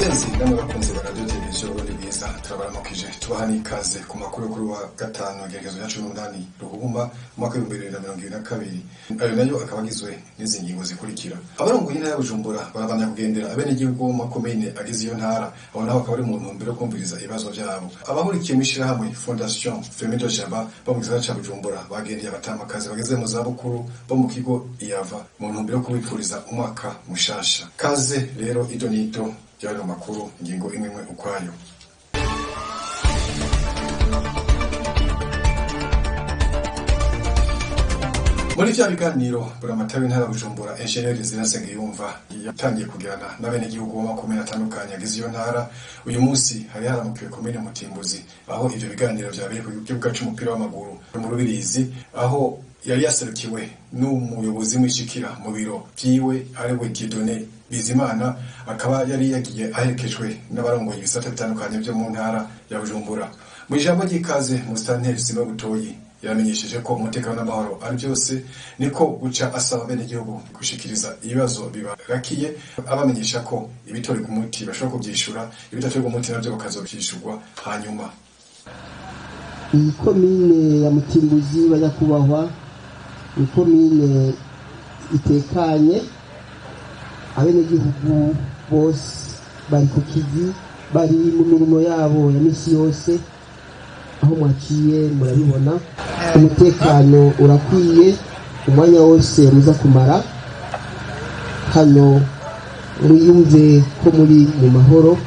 Bagenzi namwe bakunzi ba Radio Televiziyo Burundi Bwiza, turabaramukije, tubaha n'ikaze ku makuru kuri wa gatanu, igerekezo rya 18 Ruhuma, umwaka w'2022. Ayo nayo akaba agizwe n'izi ngingo zikurikira: abarongoye intara ya Bujumbura barabandanya kugendera abenegihugu bo mu makomine agize iyo ntara, abo nabo bakaba bari mu ntumbero yo kumviriza ibibazo vyabo. Abahurikiye mw'ishirahamwe Fondation Femido Jaba bo mu gisagara ca Bujumbura bagendeye abatamakazi bageze mu zabukuru bo mu kigo Iyava mu ntumbero yo kubipfuriza umwaka mushasha. Kaze rero ido n'ito ry'ayo makuru, ingingo imwe imwe ukwayo. Muri vya biganiro Buramatari w'intara ya Bujumbura, Enjeniyeri Zina Nsengiyumva, yatangiye kugirana n'abenegihugu bo mu makomine atandukanye agize iyo ntara, uyu munsi hari haramukiwe komine Mutimbuzi, aho ivyo biganiro vyabereye ku kibuga c'umupira w'amaguru mu Rubirizi, aho yari yaserukiwe n'umuyobozi mwishikira mu biro vyiwe, ariwe Dieudonné Bizimana, akaba yari yagiye aherekejwe n'abarongoye ibisata bitandukanye vyo mu ntara ya Bujumbura. Mu ijambo ry'ikaze, Musitanteri Simon Butoyi yamenyesheje ko umutekano n'amahoro ari byose, niko guca asaba abenegihugu gushikiriza ibibazo bibarakiye, abamenyesha ko ibitorerwa umuti bashobora kuvyishura, ibidatorerwa umuti navyo bakazovyishurwa hanyuma. Iyi komine ya Mutimbuzi, banyakubahwa, ni komine itekanye. Abenegihugu bose bari ku kivi, bari mu mirimo yabo ya misi yose. Aho mwaciye murabibona, umutekano urakwiye. Umwanya wose muza kumara hano mwiyumve ko muri mu mahoro,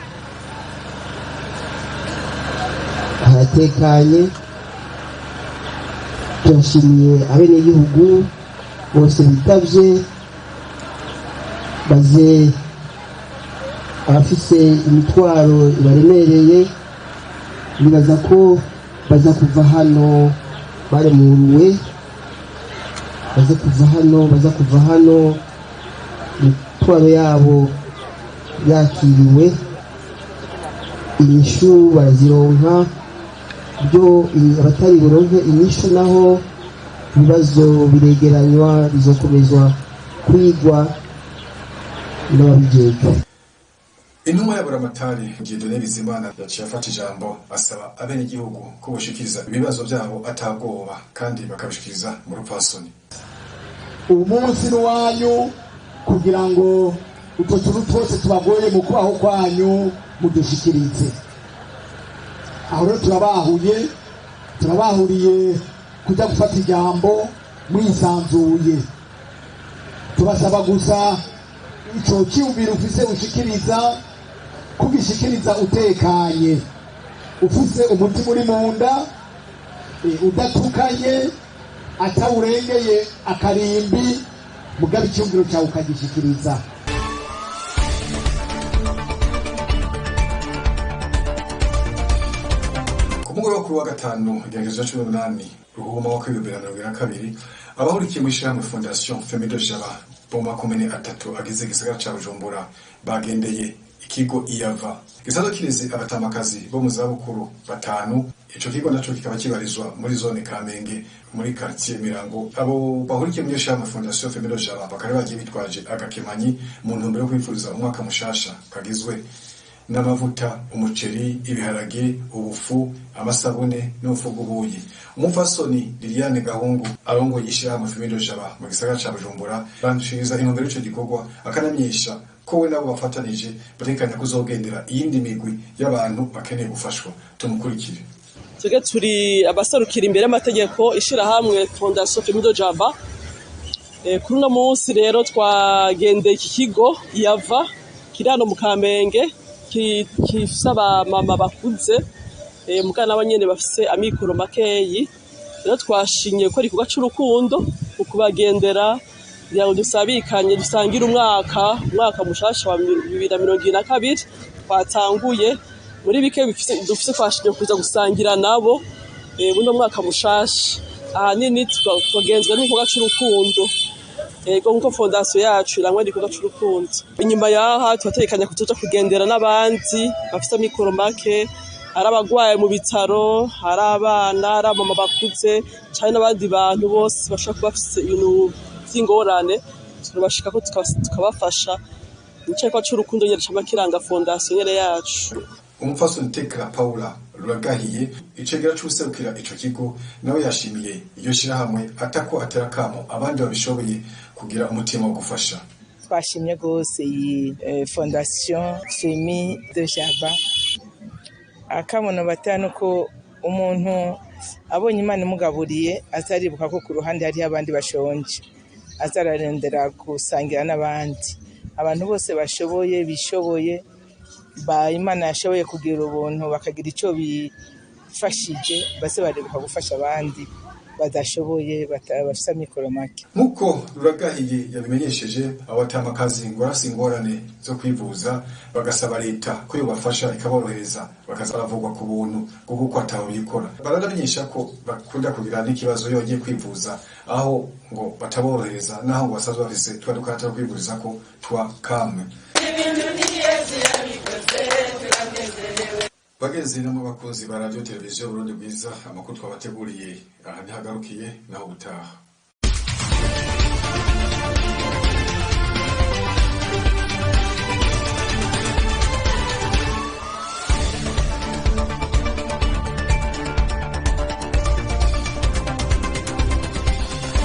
haratekanye. Turashimiye abenegihugu bose bitavye, baze abafise imitwaro ibaremereye, bibaza ko baza kuva hano baremuruwe, baza kuva hano imitwaro yabo yakiriwe, inyishu barazironka. Byo abatari buronke inyishu naho, ibibazo biregeranywa, bizokomezwa kwigwa n'ababijejwe. Intumwa ya Buramatari Dieudonné Bizimana yaciye afata ijambo, asaba abenegihugu ko boshikiriza ibibazo vyabo atabwoba, kandi bakabishikiriza mu rupfasoni. Ubu munsi n'uwanyu kugira ngo utwo tuntu twose tubagoye mu kubaho kwanyu mudushikirize. Aho rero turabahuye, turabahuriye kujya gufata ijambo mwisanzuye. Tubasaba gusa ico cyiyumviro ufise ushikiriza, kugishikiriza utekanye, ufise umutima uri mu nda, udatukanye, atawurengeye akarimbi, mugabe icyumviro cyawe ukagishikiriza. Ku mugoroba kuri wa gatanu, igenekerezo rya 18 Ruhuma wa 2022, abahurikiye mw'ishirahamwe Fondation Femido Jaba bo mu makomine atatu agize igisagara ca Bujumbura bagendeye ikigo Iyava gisanzwe kireze abatamakazi bo mu zabukuru batanu. Ico kigo naco kikaba kibarizwa muri zone Kamenge, muri quartier Mirango. Abo bahurikiye muri ishirahamwe Fondation Femido Jaba bakaba bagiye bitwaje agakemanyi mu ntumbero yo kwipfuriza umwaka mushasha, kagizwe n'amavuta, umuceri, ibiharage, ubufu, amasabune n'ubufu bw'ubuyi. Umupfasoni Liliane Gahungu arongoye ishirahamwe Femido Jaba mu gisagara ca Bujumbura banshiriza intumbero y'ico gikorwa, akanamenyesha ko we nabo bafatanije batekanya kuzogendera iyindi migwi y'abantu bakeneye gufashwa. Tumukurikire. Twebwe turi abaserukira imbere y'amategeko ishirahamwe Fondation Femido Jaba. Kuri uno munsi rero twagendeye iki kigo Iyava kiri hano mu Kamenge, gifise abamama bakuze, muga nabo nyene bafise amikoro makeyi. Rero twashimye gukora igikorwa c'urukundo mu kubagendera kugira ngo dusabikanye, dusangire umwaka mushasha wa 2022 twatanguye. Muri bike dufise, twashimye kuza gusangira nabo buno mwaka mushasha. Ahanini tugenzwa n'igikorwa c'urukundo, ego, nkuko fondation yacu irangwa n'igikorwa c'urukundo. Inyuma yaha turategekanya kuzoja kugendera n'abandi bafise amikoro make, ari abagwaye mu bitaro, ari abana, ari abamama bakuze, canke n'abandi bantu bose bashobora kuba bafise ibintu vy'ingorane, turabashikako tukabafasha. Nicekwa c'urukundo nyene cama kiranga fondation nyene yacu. Umupfasoni Tekla Paula Ruragahiye, icegera c'uwuserukira ico kigo, nawe yashimiye iryo shirahamwe, atako atera akamo abandi babishoboye kugira umutima wo gufasha. Twashimye rwose iyi Fondation Famille de Jaba. Akamono batera nuko umuntu abonye Imana imugaburiye azaribuka ko ku ruhande hariho abandi bashonje, azararondera gusangira n'abandi. Abantu bose bashoboye, bishoboye, ba Imana yashoboye kugira ubuntu bakagira icyo bifashije, base baribuka gufasha abandi badashoboye, bafise amikoro make. Nk'uko Ruragahiye yabimenyesheje, abatamakazi ngo barafise ingorane zo kwivuza, bagasaba leta ko yobafasha ikaborohereza bakaza baravugwa ku buntu kuko ataho bikora. Baranamenyesha ko bakunda kugira n'ikibazo iyo bagiye kwivuza, aho ngo bataborohereza naho ngo basanzwe bafise twa dukarata two kwivurizako twa kamwe. Bagenzi namwe bakunzi ba Radio Televiziyo Burundi Bwiza, amakuru twabateguriye aha ntihagarukiye, naho gutaha.